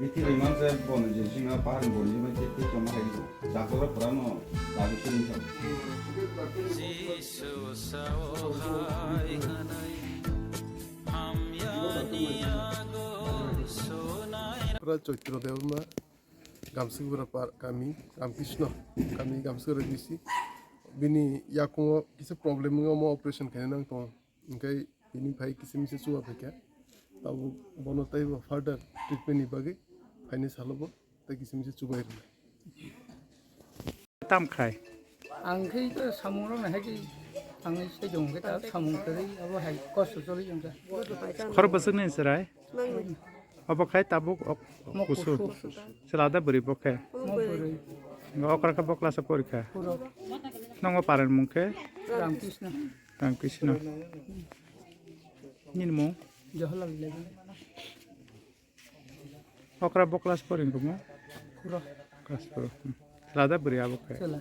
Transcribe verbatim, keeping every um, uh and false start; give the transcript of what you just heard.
Bithi rimang se bon je singa pahar bon je mai te te tong hai. Dakora pura no dabi sini sa. Pura Choitro Debbarma, Gamsukbura par kami, Ramkrishna kami, Gamsukbura bisi. Bini yakungo kisa problem wngma operation khaina nang tongo. Hingke bini phai kisa misa chuba phaikha. Tabuk bono teibo further treatment ni bagwi phaini salo bo tei kisa misa chubai rwnai. Tam khai. Ang khe to samung rok nahai di. Ang se jong khe ta samung kwrwi abo hai kosto choli jong kha. Khor bwswk ni chwrai? Obo khai tabuk ok. Mo kusu. Kusu. Chwla da bwrwi bo khe? Mo bwrwi. Okra khe bo class o porikha? Puro. Nongo paren mung khe? Ramkrishna. Ramkrishna. Nini mung? Jawaharlal Lebu. Okra bo class four wngkha mo? Puro. Class four. Hmm. Chwla da bwrwi abo khe? Chwla.